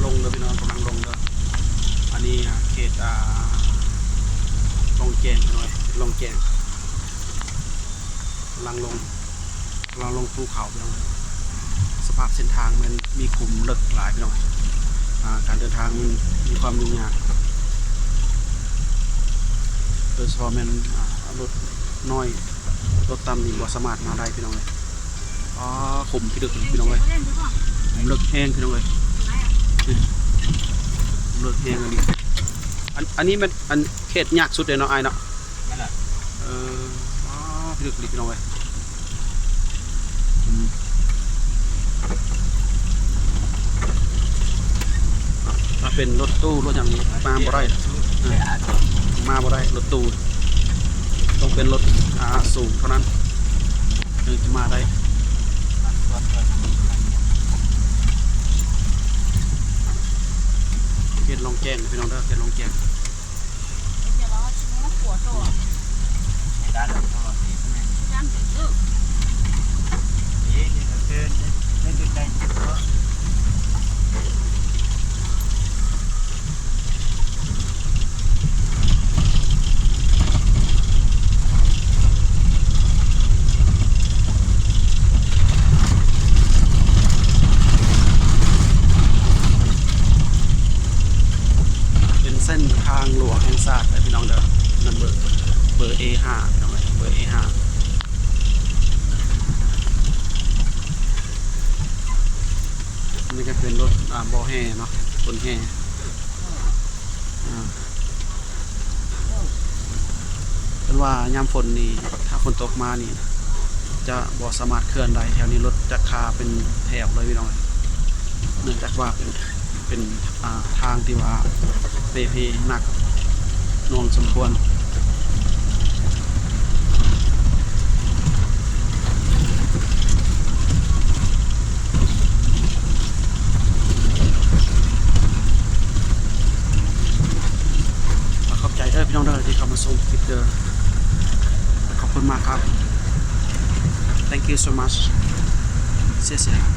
ລົງເດີພີ່ນ້ອງ ກຳລັງລົງເດີ. ອັນນີ້ ອ່າ ເຂດ ອ່າ ລ່ອງແຈ້ງພີ່ນ້ອງເອີຍ ລ່ອງແຈ້ງ ກຳລັງລົງ ກຳລັງລົງພູເຂົາພີ່ນ້ອງເອີຍ. ສະພາບເສັ້ນທາງແມ່ນມີຂຸມເລິກຫຼາຍພີ່ນ້ອງເອີຍ. ອ່າ ການເດີນທາງມັນມີຄວາມຫຍຸ້ງຍາກ ໂດຍສະເພາະແມ່ນ ອ່າ ລົດນ້ອຍ ລົດຕ່ຳນີ້ບໍ່ສາມາດມາໄດ້ພີ່ນ້ອງເອີຍ. ອໍ ຂຸມພິລຶກພີ່ນ້ອງເອີຍ ຂຸມເລິກແຮງພີ່ນ້ອງເອີຍ ຂຸມເລິກແຮງອີ່ຫຼີ. ອັນ ອັນນີ້ແມ່ນອັນເຂດຍາກສຸດເດ້ເນາະອ້າຍເນາະ. ແມ່ນລະ ເອີ ອໍ ພິລຶກອີ່ຫຼີພີ່ນ້ອງເອີຍ. ອືມ ຖ້າເປັນລົດຕູ້ລົດຫຍັງນີ້ມາບໍ່ໄດ້ ເອີ ມາບໍ່ໄດ້ ລົດຕູ້ ຕ້ອງເປັນລົດ ອ່າ ສູງເທົ່ານັ້ນ ເຖິງຈະມາໄດ້. ເຂດລ່ອງແຈ້ງພີ່ນ້ອງເດີ ເຂດລ່ອງແຈ້ງ. ເປັນເສັ້ນທາງຫຼວງແຫ່ງຊາດເດີພີ່ນ້ອງເດີ ນຳເບີ ເບີເອຫ້າພີ່ນ້ອງເອີຍ ເບີເອຫ້າ. ອັນນີ້ກໍເປັນລົດ ອ່າ ບໍ່ແຫ່ເນາະ ຂົນແຫ່ ອ່າ ເພິ່ນວ່າຍາມຝົນນີ້ ຖ້າຝົນຕົກມານີ້ ຈະບໍ່ສາມາດເຄື່ອນໄດ້ ແຖວນີ້ລົດຈະຄາເປັນແຖວເລີຍພີ່ນ້ອງເອີຍ ເນື່ອງຈາກວ່າເປັນ ເປັນ ອ່າ ທາງທີ່ວ່າເປ່ເພໜັກໜ່ວງສົມຄວນ. ຂອບໃຈເດີພີ່ນ້ອງເດີ ທີ່ເຂົ້າມາຊົມຄລິບເດີ ຂອບຄຸນມາກຄັບ Thank you so much ເສຍເສຍ.